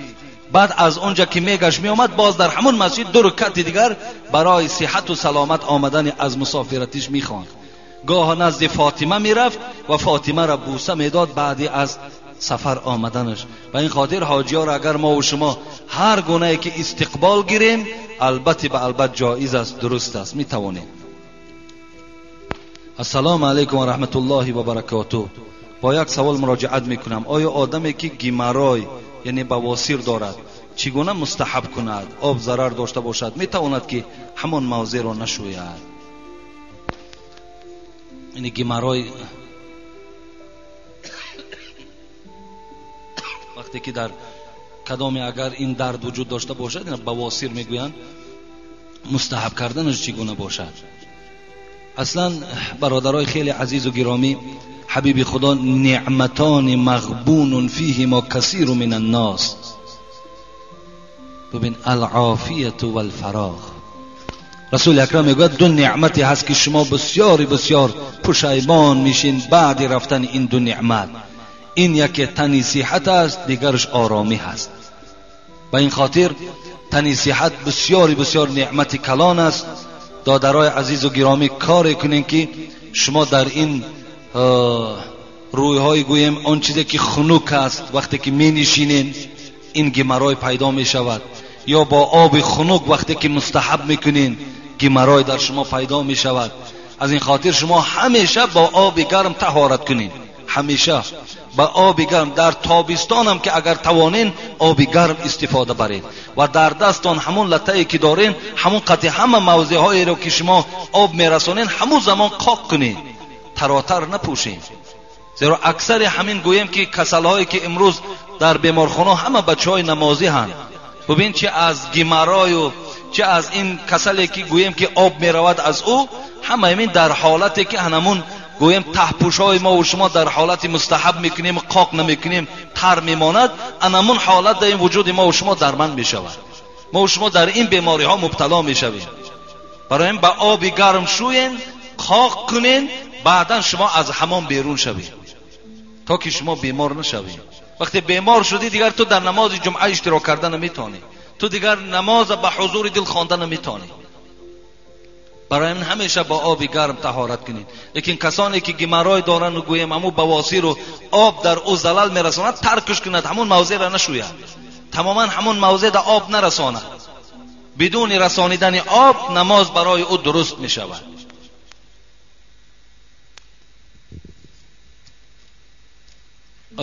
Баъд аз онҷа ки мегашт меомад, боз дар ҳамон масҷид ду ракати дигар барои сиҳату саломат омадани аз мусофиратиш мехонд. Гоҳ назди Фотима мерафт ва Фотимаро бӯса медод баъди аз сафар омаданаш. Ба ин хотир ҳоҷиёро агар мо ва шумо ҳар гунае ки истиқбол гирем, албатта ба албат ҷоиз аст, дуруст аст, метавонем. Ассалому алайкум ва раҳматуллоҳи ва баракотуҳ. Бо як савол муроҷиат мекунам. Оё одаме ки геморрой, яъне бавосир дорад, чӣ гуна мустаҳаб кунад? Об зарар дошта бошад, метавонад ки ҳамон мавзеъро нашӯяд? Яъне геморрой вақте ки дар кадоме агар ин дард вуҷуд дошта бошад, ина бавосир мегӯянд, мустаҳаб карданаш чӣ гуна бошад? Аслан бародарои хеле азизу гиромӣ, ҳабиби Худо неъматони мағбунун фиҳимо касиру мин аннос. Бибин, алъофияту валфароғ. Расули акрам мегӯяд ду неъмате ҳаст ки шумо бисёри бисёр пушаймон мешин баъди рафтани ин ду неъмат. Ин яке тани сиҳат аст, дигараш оромӣ ҳаст. Ба ин хотир тани сиҳат бисёри бисёр неъмати калон аст. Додарои азизу гиромӣ, коре кунем ки шумо дар ин рӯйҳои гӯем он чизе ки хунук аст, вақте ки менишинен ин геморрой пайдо мешавад, ё бо оби хунук вақте ки мустаҳаб мекунен геморрой дар шумо пайдо мешавад. Аз ин хотир шумо ҳамеша бо оби гарм таҳорат кунед, ҳамеша ба оби гарм. Дар тобистонам ки агар тавонен оби гарм истифода баред ва дар дастон ҳамон латае ки дорен, ҳамон қатъи ҳама мавзеъҳоеро ки шумо об мерасонен, ҳамон замон қоқ кунед, таротар напӯшед. Зеро аксари ҳамин гӯем ки касалҳое ки имрӯз дар беморхона ҳама бачаҳои намозӣ ҳанд. Бубин, чи аз геморрою чи аз ин касале ки гӯем ки об меравад аз ӯ, ҳама ҳамин дар ҳолате ки ҳанамун гӯем таҳпӯшҳои мо ва шумо дар ҳолати мустаҳаб мекунем, қоқ намекунем, тар мемонад, анамун ҳолат дар ин вуҷуди мо ва шумо дарманд мешавад. Мо ва шумо дар ин бемориҳо мубтало мешавем. Барои ин ба оби гарм шӯен, қоқ кунен, баъдан шумо аз ҳамон берун шавед, то ки шумо бемор нашавед. Вақте бемор шудӣ, дигар ту дар намози ҷумъа иштирок карда наметавонӣ, ту дигар намоза ба ҳузури дил хонда наметавонӣ. Барои ин ҳамеша бо оби гарм таҳорат кунед. Лекин касоне ки геморрой доранд ва гӯем ҳамун бавосиру об дар ӯ залал мерасонад, таркш кунад, ҳамун мавзеъро нашӯяд, тамоман ҳамун мавзеъда об нарасонад. Бидуни расонидани об намоз барои ӯ дуруст мешавад.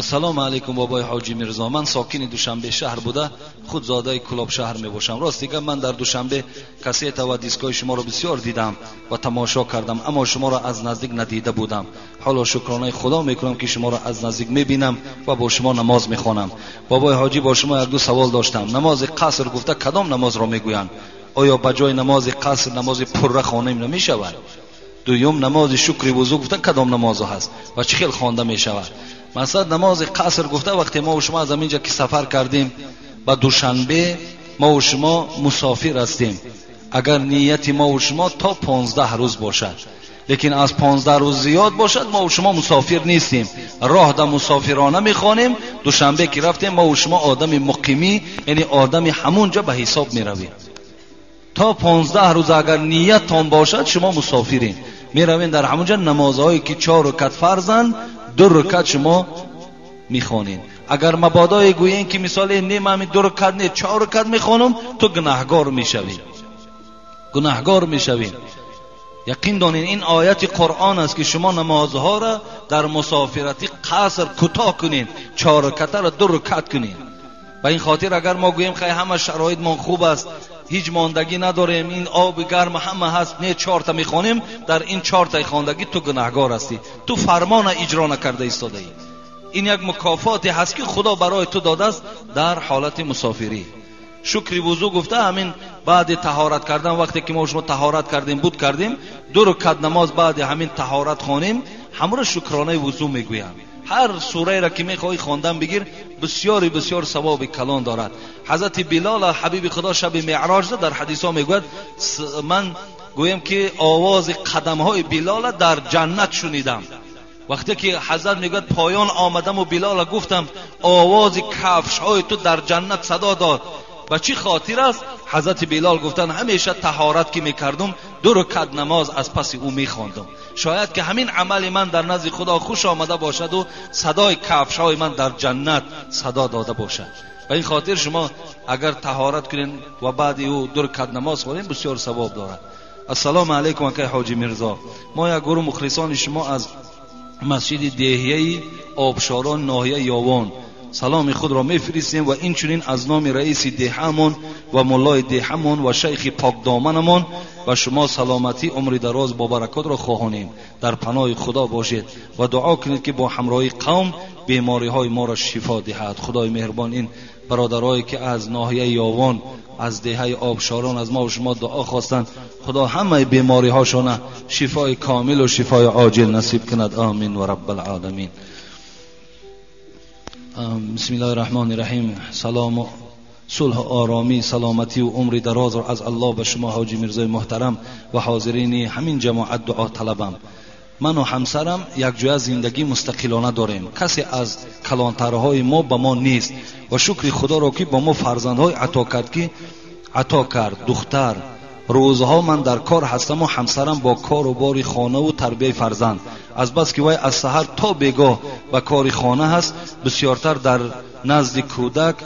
Ассалому алайкум бобои ҳоҷи Мирзо. Ман сокини Душанбе шаҳр буда, худ зодаи Кулоб шаҳр мебошам. Рост дигар ман дар Душанбе кассета ва дискҳои шуморо бисёр дидам ва тамошо кардам, аммо шуморо аз наздик надида будам. Ҳоло шукронаи Худо мекунам ки шуморо аз наздик мебинам ва бо шумо намоз мехонам. Бобои ҳоҷӣ, бо шумо як ду савол доштам. Намози қаср гуфта кадом намозро мегӯянд? Оё ба ҷои намози қаср намози пурра хонем намешавад? Дуюм, намози шукри вузӯ гуфта кадом намозо ҳаст ва чӣ хел хонда мешавад? Масалан, намози қаср гуфта вақте мо ва шумо аз ҳаминҷа ки сафар кардем ба Душанбе, мо ва шумо мусофир ҳастем. Агар нияти мо ва шумо то 15 рӯз бошад, лекин аз 15 рӯз зиёд бошад, мо ва шумо мусофир нестем. Роҳ да мусофирона мехонем. Душанбе ки рафтем, мо ва шумо одами муқимӣ, яъне одами ҳамунҷо ба ҳисоб меравем. То 15 рӯз агар нияттон бошад, шумо мусофирин. Меравем дар ҳамунҷо намозҳое ки 4 ракат фарзанд, 2 ракат шумо мехонед. Агар мабодое гӯем ки мисоле не, ман 2 ракат не, 4 ракат мехонам, ту гунаҳгор мешавӣ. Гунаҳгор мешавӣ. Яқин донед ин ояти Қуръон аст ки шумо намозҳоро дар мусофирати қаср кӯтоҳ кунед, 4 ракатро 2 ракат кунед. Ба ин хотир агар мо гӯем хай ҳама шароитмон хуб аст, ҳеҷ мондагӣ надорем, ин оби гарм ҳама ҳаст, не 4 та мехонем, дар ин 4 таи хондагӣ ту гунаҳгор ҳастӣ. Ту фармона иҷро накарда истодаӣ. Ин як мукофоте ҳаст ки Худо барои ту додааст дар ҳолати мусофирӣ. Шукри вузӯ гуфта ҳамин баъди таҳорат кардан, вақте ки мо шумо таҳорат кардем, буд кардем, 2 ракат намоз баъди ҳамин таҳорат хонем, ҳамро шукронаи вузӯ мегӯянд. Ҳар сураеро ки мехоҳӣ хондан бигир, бисёри бисёр савоби калон дорад. Ҳазрати Билол ҳабиби Худо шаби меъроҷ дар ҳадисҳо мегӯяд, ман гӯям ки овози қадамҳои Билола дар ҷаннат шунидам. Вақте ки ҳазрат мегӯяд поён омадам ва Билола гуфтам овози кафшҳои ту дар ҷаннат садо дод. Ба чӣ хотир аст? Ҳазрати Билол гуфтанд ҳамеша таҳорат ки мекардум, 2 ракат намоз аз паси ӯ мехондум. Шояд ки ҳамин амали ман дар назди Худо хуш омада бошад ва садои кафшҳои ман дар ҷаннат садо дода бошад. Ба ин хотир шумо агар таҳорат кунед ва баъди ӯ 2 ракат намоз хонед, бисёр савоб дорад. Ассалому алайкум акай ҳоҷи Мирзо. Мо як гурӯҳ мухлисони шумо аз масҷиди деҳияи Обшорон ноҳияи Ёвон саломи худро мефиристем ва инчунин аз номи раиси деҳамон ва муллои деҳамон ва шайхи покдоманамон ба шумо саломатӣ, умри дароз бо баракотро хоҳонем. Дар паноҳи Худо бошед ва дуо кунед ки бо ҳамроҳии қавм бемориҳои моро шифо диҳад. Худои меҳрубон ин бародарое ки аз ноҳияи Ёвон, аз деҳаи Обшорон аз мо ва шумо дуо хостанд, Худо ҳамаи бемориҳошона шифои комил ва шифои оҷил насиб кунад. Амин ва раббал оламин. Бисмиллоҳи раҳмони раҳим. Салому сулҳу оромӣ, саломатӣ ва умри дарозро аз Аллоҳ ба шумо ҳоҷи Мирзои муҳтарам ва ҳозирини ҳамин ҷамоат дуо талабам. Ману ҳамсарам якҷоя зиндагӣ мустақилона дорем. Касе аз калонтарҳои мо ба мо нест ва шукри Худоро ки ба мо фарзандҳои ато кард, ки ато кард духтар. Рӯзҳо ман дар кор ҳастам ва ҳамсарам бо кору бори хонаву тарбияи фарзанд. Аз бас ки вай аз саҳар то бегоҳ ба кори хона ҳаст, бисёртар дар назди кӯдак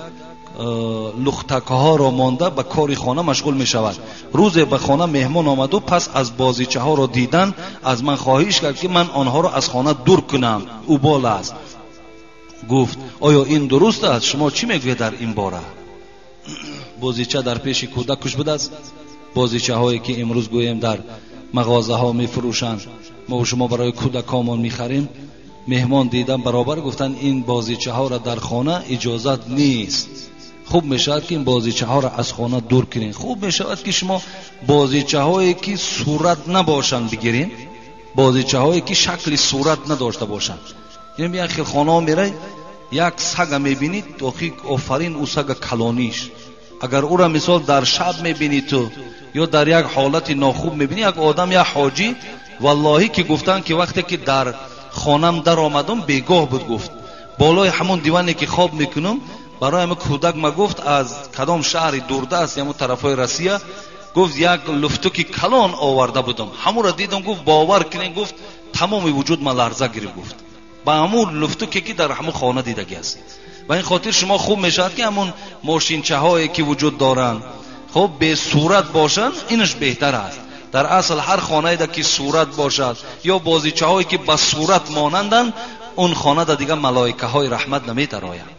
лухтакҳоро монда ба кори хона машғул мешавад. Рӯзе ба хона меҳмон омаду пас аз бозичаҳоро дидан аз ман хоҳиш кард ки ман онҳоро аз хона дур кунам. Ӯ бол аст. Гуфт оё ин дуруст аст? Шумо чӣ мегӯед дар ин бора? Бозича дар пеши кӯдак куш будааст. Бозичаҳое ки имрӯз гӯем дар мағозаҳо мефурӯшанд, мо шумо барои кӯдакомон мехарем. Меҳмон дидан баробар гуфтанд ин бозичаҳоро дар хона иҷозат нест. Хуб мешавад ки ин бозичаҳоро аз хона дур кунед. Хуб мешавад ки шумо бозичаҳое ки сурат набошанд бигиред, бозичаҳое ки шакли сурат надошта бошанд. Яъне як хел хонаҳо мерай, як сага мебинед, охи офарин ӯ сага калониш. Агар ӯро мисол дар шаб мебинӣ ту ё дар як ҳолати нохуб мебинӣ, як одам, як ҳоҷӣ, валлоҳӣ ки гуфтанд ки вақте ки дар хонам даромадам бегоҳ буд, гуфт болои ҳамон диване ки хоб мекунам, барои ҳамин кӯдак ма гуфт аз кадом шаҳри дурдаст, ҳамон тарафҳои Россия, гуфт як луфтуки калон оварда будам, ҳамонро дидам, гуфт бовар кунед, гуфт тамоми вуҷуд ма ларза гирифт, гуфт ба ҳамон луфтуке ки дар ҳамон хона дидагӣ аст. Ба ин хотир шумо хуб мешавад ки ҳамон мошинчаҳое ки вуҷуд доранд, хуб бесурат бошанд, инаш беҳтар аст. Дар асл ҳар хонаеда ки сурат бошад ё бозичаҳое ки ба сурат монанданд, он хонада дигар малоикаҳои раҳмат намедароянд.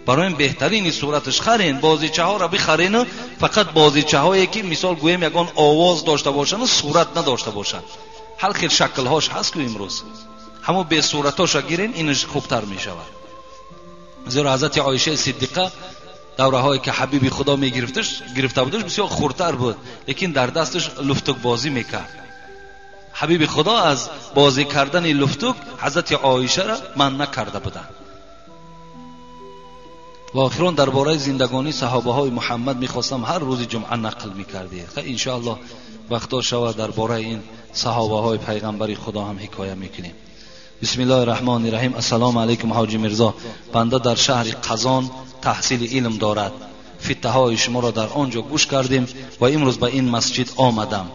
Барои ин беҳтарини сураташ харен, бозичаҳоро бихарену фақат бозичаҳое ки мисол гӯем ягон овоз дошта бошанд ва сурат надошта бошанд. Ҳар хел шаклҳош ҳаст ку имрӯз, ҳамон бесуратоша гирен, инаш хубтар мешавад. Зеро ҳазрати Оишаи Сиддиқа давраҳое ки ҳабиби Худо мегирифташ, гирифта будаш, бисёр хурдтар буд, лекин дар дасташ луфтукбозӣ мекард. Ҳабиби Худо аз бозӣ кардани луфтук ҳазрати Оишаро манъ накарда буданд. Ва охирон дар бораи зиндагонии саҳобаҳои Муҳаммад мехостам ҳар рӯзи ҷумъа нақл мекардед. Иншоаллоҳ вақто шавад дар бораи ин саҳобаҳои пайғамбари Худо ҳам ҳикоя мекунем. Бисмиллоҳи раҳмони раҳим. Ассалому алайкум ҳоҷи Мирзо. Банда дар шаҳри Қазон таҳсили илм дорад. Фиттаҳои шуморо дар он ҷо гӯш кардем ва имрӯз ба ин масҷид омадам.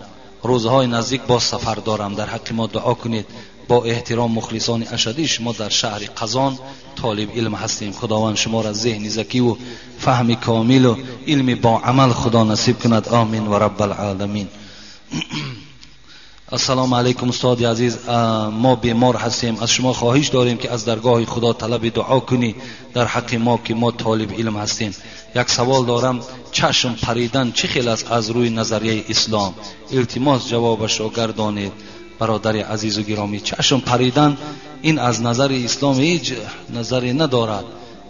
Рӯзҳои наздик боз сафар дорам. Дар ҳаққи мо дуо кунед. Бо эҳтиром мухлисони ашадии шумо дар шаҳри Қазон толиб илм ҳастем. Худованд шуморо зеҳни закиву фаҳми комилу илми бо амал Худо насиб кунад. Амин ва раббал оламин. Ассалому алайкум устоди азиз. Мо бемор ҳастем. Аз шумо хоҳиш дорем ки аз даргоҳи Худо талаби дуо кунӣ дар ҳаққи мо ки мо толиб илм ҳастем. Як савол дорам: чашм паридан чӣ хел аст аз рӯи назарияи ислом? Илтимос ҷавобашро гардонед. Бародари азизу гиромӣ, чашм паридан ин аз назари ислом ҳеҷ назаре надорад,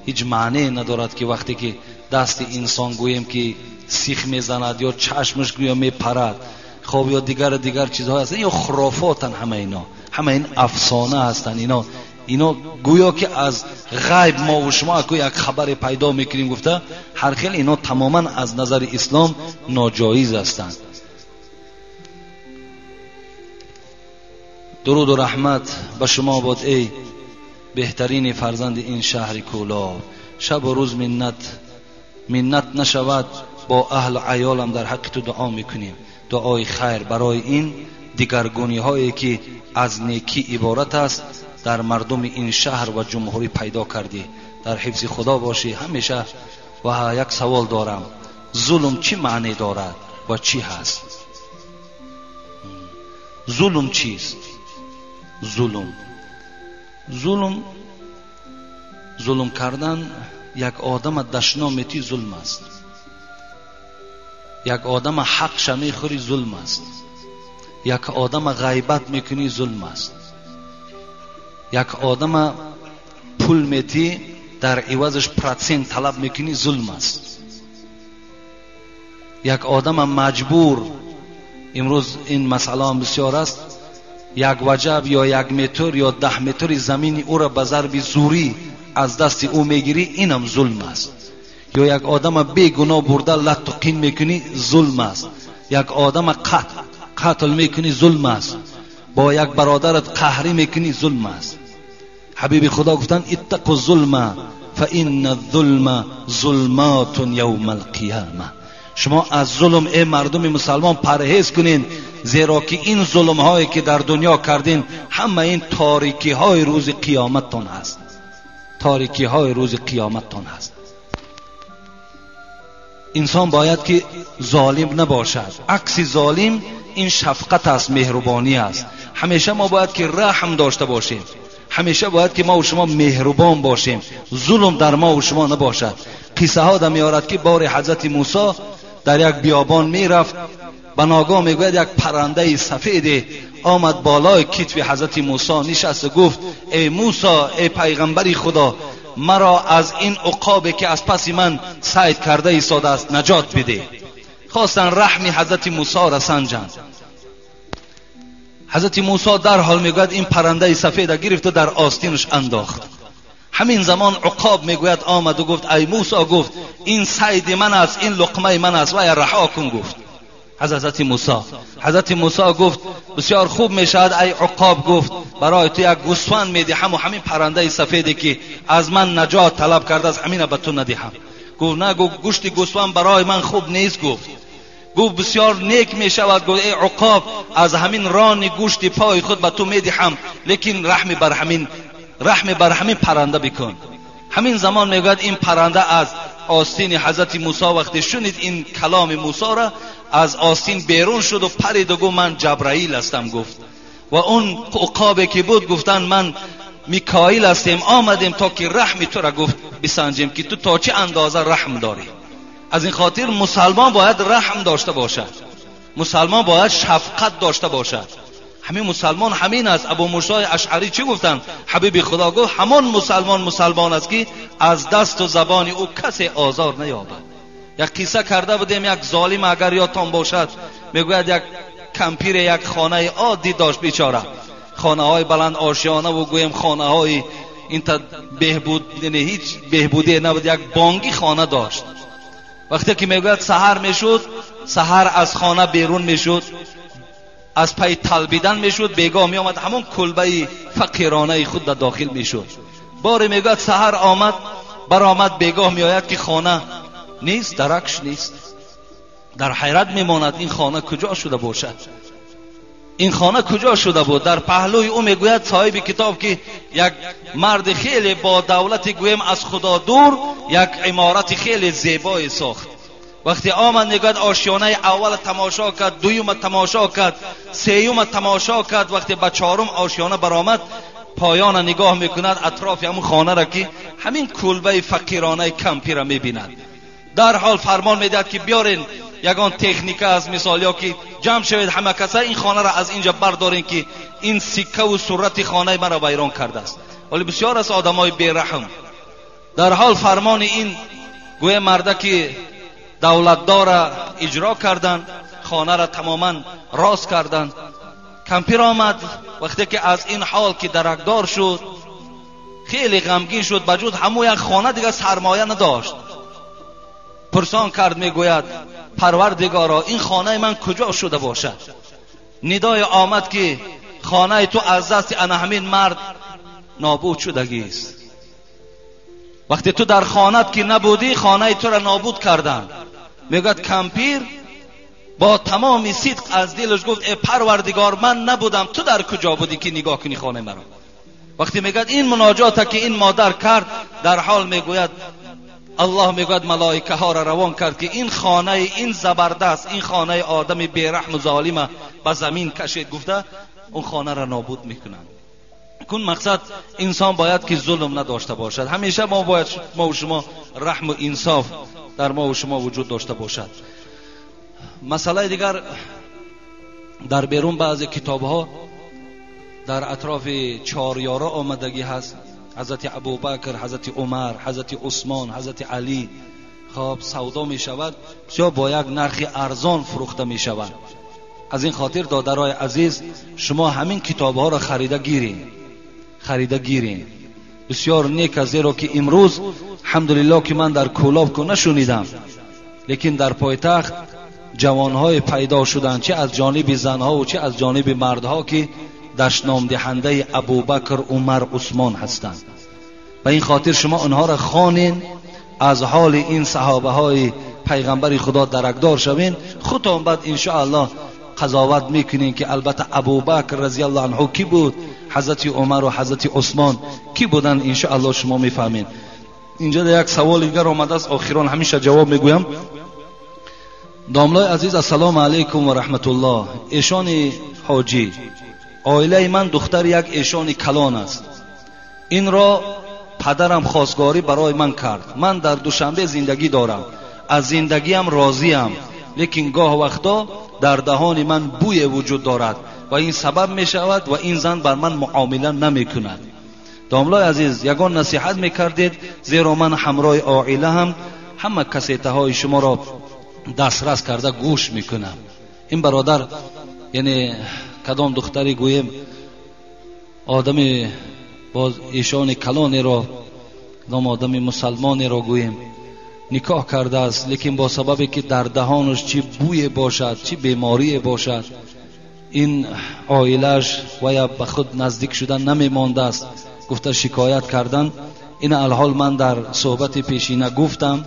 ҳеҷ маънее надорад ки вақте ки дасти инсон гӯем ки сих мезанад ё чашмаш гӯё мепарад, хоб ё дигар чизҳо ҳастанд, ё хурофотанд. Ҳама ино, ҳама ин афсона ҳастанд. Ино гӯё ки аз ғайб мо ва шумо аку як хабаре пайдо мекунем гуфта, ҳар хел ино тамоман аз назари ислом ноҷоиз ҳастанд. Дуруду раҳмат ба шумо бод эй беҳтарини фарзанди ин шаҳри Кӯлоб. Шабу рӯз миннат нашавад бо аҳлу аёлам дар ҳаққи ту дуо мекунем. Дуои хайр барои ин дигаргуниҳое ки аз некӣ иборат аст дар мардуми ин шаҳр ва ҷумҳурӣ пайдо кардӣ. Дар ҳифзи Худо бошӣ ҳамеша. Ва як савол дорам: зулм чӣ маъне дорад ва чӣ ҳаст? Зулм чист? Зулм кардан як одама дашном метӣ зулм аст. Як одама ҳақша мехӯрӣ зулм аст. Як одама ғайбат мекунӣ зулм аст. Як одама пул метӣ дар ивазаш процент талаб мекунӣ зулм аст. Як одама маҷбур, имрӯз ин масъала ҳам бисёр аст, як ваҷаб ё як метр ё 10 метри замини ӯро ба зарби зурӣ аз дасти ӯ мегирӣ, инам зулм аст. Ё як одама бегуноҳ бурда латту қин мекунӣ зулм аст. Як одама қатл мекунӣ зулм аст. Бо як бародарат қаҳрӣ мекунӣ зулм аст. Ҳабиби Худо гуфтанд: иттақу зулма фа инна зулма зулматун явмал қияма. Шумо аз зулм эй мардуми мусалмон парҳез кунед, зеро ки ин зулмҳое ки дар дунё кардин ҳама ин торикиҳои рӯзи қиёматтон ҳаст. Торикиҳои рӯзи қиёматтон ҳаст. Инсон бояд ки золим набошад. Акси золим ин шафқат аст, меҳрубонӣ аст. Ҳамеша мо бояд ки раҳм дошта бошем. Ҳамеша бояд ки мо ва шумо меҳрубон бошем. Зулм дар мо ва шумо набошад. Қиссаҳо да меорад ки бори ҳазрати Мусо дар як биёбон мерафт, ба ногоҳ мегӯяд як паррандаи сафеде омад болои китфи ҳазрати Мусо нишаст ва гуфт: эй Мусо, эй пайғамбари Худо, маро аз ин уқобе ки аз паси ман сайд карда истодааст наҷот бидеҳ. Хостанд раҳми ҳазрати Мусоро санҷанд. Ҳазрати Мусо дарҳол мегӯяд ин паррандаи сафеда гирифту дар остинаш андохт. Ҳамин замон уқоб мегӯяд омаду гуфт: ай Мусо, гуфт, ин сайди ман аст, ин луқмаи ман аст, вая раҳо кун, гуфт ҳазрати Мусо. Ҳазрати Мусо гуфт: бисёр хуб мешавад ай уқоб, гуфт, барои ту як гӯсфанд медиҳам ва ҳамин паррандаи сафеде ки аз ман наҷот талаб кардааст ҳамина ба ту надиҳам. Гуфт: на, гуфт, гӯшти гӯсфанд барои ман хуб нест. Гуфт бисёр нек мешавад. Гуфт: эй уқоб, аз ҳамин рони гӯшти пои худ ба ту медиҳам, лекин раҳми бар ҳамин парранда бикун. Ҳамин замон мегӯяд ин парранда аз остини ҳазрати Мусо вақте шунид ин каломи Мусоро, аз остин берун шуд ва парид ва гуфт: ман Ҷабраил ҳастам, гуфт. Ва он уқобе ки буд гуфтанд: ман Микоил ҳастем, омадем то ки раҳми тура, гуфт, бисанҷем ки ту то чӣ андоза раҳм дорӣ. Аз ин хотир мусалмон бояд раҳм дошта бошад, мусалмон бояд шафқат дошта бошад. Ҳамин мусалмон ҳамин аст. Абу Мусои Ашъарӣ чӣ гуфтанд? Ҳабиби Худо гуфт: ҳамон мусалмон мусалмон аст ки аз дасту забони ӯ касе озор наёбад. Як қисса карда будем, як золим агар ёдтон бошад, мегӯяд як кампире як хонаи оддӣ дошт бечора, хонаҳои баланд ошёна ва гӯем хонаҳои این تا بهبود هیچ بهبودی نبود، یک بانگی خانه داشت. وقتی که میگوید سحر میشد، سحر از خانه بیرون میشد، از پی طلبیدن میشد، بیگاه میآمد همون کلبه فقیرانه خود در داخل میشد. باری میگوید سحر آمد برآمد، بیگاه میآید که خانه نیست، درکش نیست. در حیرت میماند این خانه کجا شده باشد، این خانه کجا شده بود. در پهلوی او میگوید صاحب کتاب که یک مرد خیلی با دولت گویم از خدا دور یک عمارت خیلی زیبایی ساخت. وقتی آمد میگوید آشیانه اول تماشا کرد، دویم تماشا کرد، سیوم تماشا کرد. وقتی به چهارم آشیانه برآمد، پایان نگاه میکند اطراف همون خانه را که همین کلبه فقیرانه کمپی را میبیند. در حال فرمان میدهد که بیارین یگان تکنیک از مثال یا که جمع شوید همه کسا این خانه را از اینجا بردارین که این سکه و صورت خانه مرا ویران کرده است. ولی بسیار از آدمای بیرحم. در حال فرمان این گویا مرده که دولتدار اجرا کردن، خانه را تماما راست کردن. کمپیر آمد، وقتی که از این حال که درکدار شد خیلی غمگین شد، بجود همو یک خانه دیگه سرمایه نداشت. پرسان کرد، میگوید پروردگارا این خانه من کجا شده باشد؟ ندای آمد که خانه تو از دست انا همین مرد نابود شدگی است. وقتی تو در خانت که نبودی خانه تو را نابود کردن. میگوید کمپیر با تمام صدق از دلش گفت ای پروردگار من نبودم، تو در کجا بودی که نگاه کنی خانه مرا؟ وقتی میگوید این مناجات که این مادر کرد، در حال میگوید الله میگوید ملائکه ها را روان کرد که این خانه این زبردست، این خانه آدم بیرحم و ظالم به زمین کشید. گفته اون خانه را نابود میکنند. کن مقصد انسان باید که ظلم نداشته باشد. همیشه ما باید ما و شما رحم و انصاف در ما و شما وجود داشته باشد. مسئله دیگر در بیرون بعضی کتاب ها در اطراف چهار یارا آمدگی هست. حضرت ابوبکر، حضرت عمر، حضرت عثمان، حضرت علی خب سودا می شود، بسیار با یک نرخ ارزان فروخته می شود. از این خاطر دادرای عزیز شما همین کتاب ها را خریده گیرین، خریده گیرین، بسیار نیک است. زیرا که امروز الحمدلله که من در کولاب کو نشنیدم، لیکن در پایتخت جوانهای پیدا شدند چه از جانب زنها و چه از جانب مردها که دشنام دهنده ابوبکر، عمر، عثمان هستند. به این خاطر شما آنها را خوانین، از حال این صحابه های پیغمبر خدا درکدار شوین، خودتان بعد انشاءالله قضاوت میکنین که البته ابوبکر رضی الله عنه کی بود، حضرت عمر و حضرت عثمان کی بودن، انشاءالله شما میفهمین. اینجا یک سوال دیگر آمده است، آخران همیشه جواب میگویم. داملای عزیز السلام علیکم و رحمت الله. ایشان حاجی عائله من دختر یک ایشان کلان است. این را پدرم خواستگاری برای من کرد. من در دوشنبه زندگی دارم، از زندگیم راضیم، لیکن گاه وقتا در دهان من بوی وجود دارد و این سبب می شود و این زن بر من معامله نمی کند. داملای عزیز یگان نصیحت می کردید، زیرا من همراه عائله هم همه کسیته های شما را دسترس کرده گوش می کنم. این برادر یعنی کدام دختری گویم آدم باز ایشان کلانی را، کدام آدم مسلمانی را گویم نکاح کرده است، لیکن با سببی که در دهانش چی بوی باشد چی بیماری باشد، این عائلش و یا به خود نزدیک شدن نمی مانده است، گفته شکایت کردن. این الحال من در صحبت پیشینه گفتم،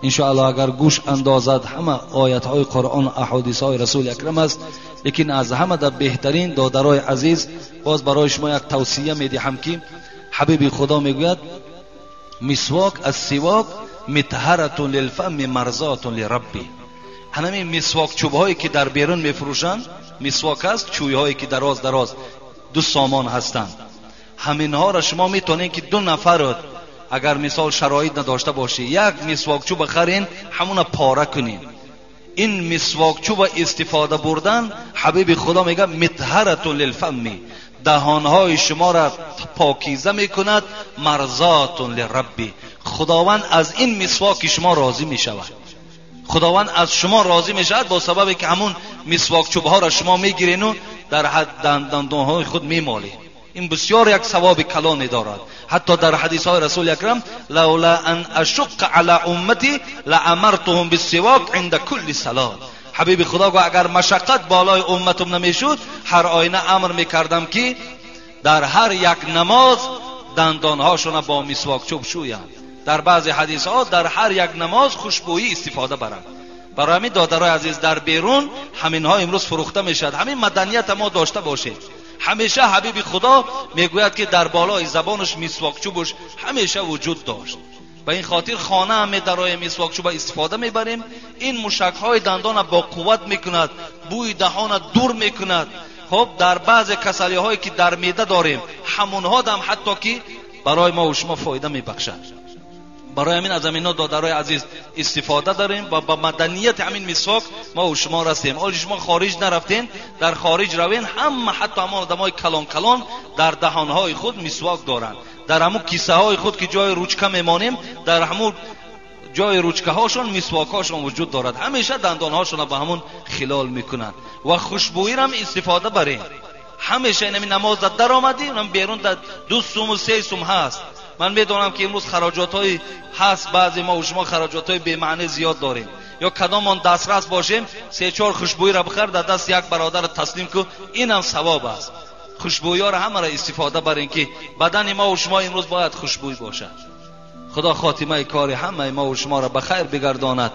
انشاءالله اگر گوش اندازد همه آیت های قرآن احادیث های رسول اکرم است. لیکن از همه در بهترین دادرای عزیز باز برای شما یک توصیه میدهم که حبیب خدا میگوید مسواک از سواک مطهرة للفم مرضاة لربی. همین مسواک چوب هایی که در بیرون میفروشند، مسواک است، چوی هایی که دراز دراز دو سامان هستند، همینها را شما میتونید که دو نفر اگر مثال شرایط نداشته باشی یک مسواک چوب بخرین، همون پاره کنین. این مسواک چوب استفاده بردن حبیب خدا میگه مطهرة للفم، دهانهای شما را پاکیزه میکند، مرضات لربی، خداوند از این مسواک شما راضی میشود. خداوند از شما راضی میشود با سبب که همون مسواک چوب ها را شما میگیرین و در حد دندانهای خود میمالید. Ин бисёр як савоби калоне дорад. Ҳатто дар ҳадисҳои Расули Акрам лаула ан ашуққа ала уммати лаамартуҳум биссивок инда кулли салот. Ҳабиби Худо гуфт агар машаққат болои умматум намешуд, ҳар оина амр мекардам ки дар ҳар як намоз дандонҳошона бо мисвокчӯб шӯянд. Дар баъзе ҳадисҳо дар ҳар як намоз хушбӯӣ истифода баранд. Барои ҳамин додарои азиз, дар берун ҳаминҳо имрӯз фурӯхта мешавад. Ҳамин маданията мо дошта бошем. Ҳамеша Ҳабиби Худо мегӯяд ки дар болои забонаш мисвокчӯбаш ҳамеша вуҷуд дошт. Ба ин хотир хона ҳам медароем, мисвокчӯба истифода мебарем. Ин мушакҳои дандона бо қувват мекунад, бӯи даҳона дур мекунад. Хоб дар баъзе касалиҳое ки дар меъда дорем, ҳамонҳо дам ҳатто ки барои мо ва шумо фоида мебахшад. Барои ҳамин аз ҳаминҳо додарои азиз истифода дорем ва ба маданияти ҳамин мисвок мо ва шумо растем. Ҳоло шумо хориҷ нарафтен, дар хориҷ равен, ҳама ҳатто ҳамон одамои калон калон дар даҳонҳои худ мисвок доранд. Дар ҳамун кисаҳои худ ки ҷои ручка мемонем, дар ҳамун ҷои ручкаҳошон мисвокҳошон вуҷуд дорад. Ҳамеша дандонҳошонро ба ҳамун хилол мекунанд ва хушбӯиро истифода барем. Ҳамеша ин намоз дар даромадӣ, унам берун дар 2 сум ва 3 сум ҳаст. Ман медонам ки имрӯз хароҷотҳои ҳаст, баъзе мо ва шумо хароҷотҳои бемаъне зиёд дорем. Ё кадомон дастрас бошем, 3-4 хушбӯиро бихар, дар даст як бародарро таслим кун, инам савоб аст. Хушбӯиҳоро ҳамаро истифода барем ки бадани мо ва шумо имрӯз бояд хушбӯй бошад. Худо хотимаи кори ҳамаи мо ва шуморо ба хайр бигардонад.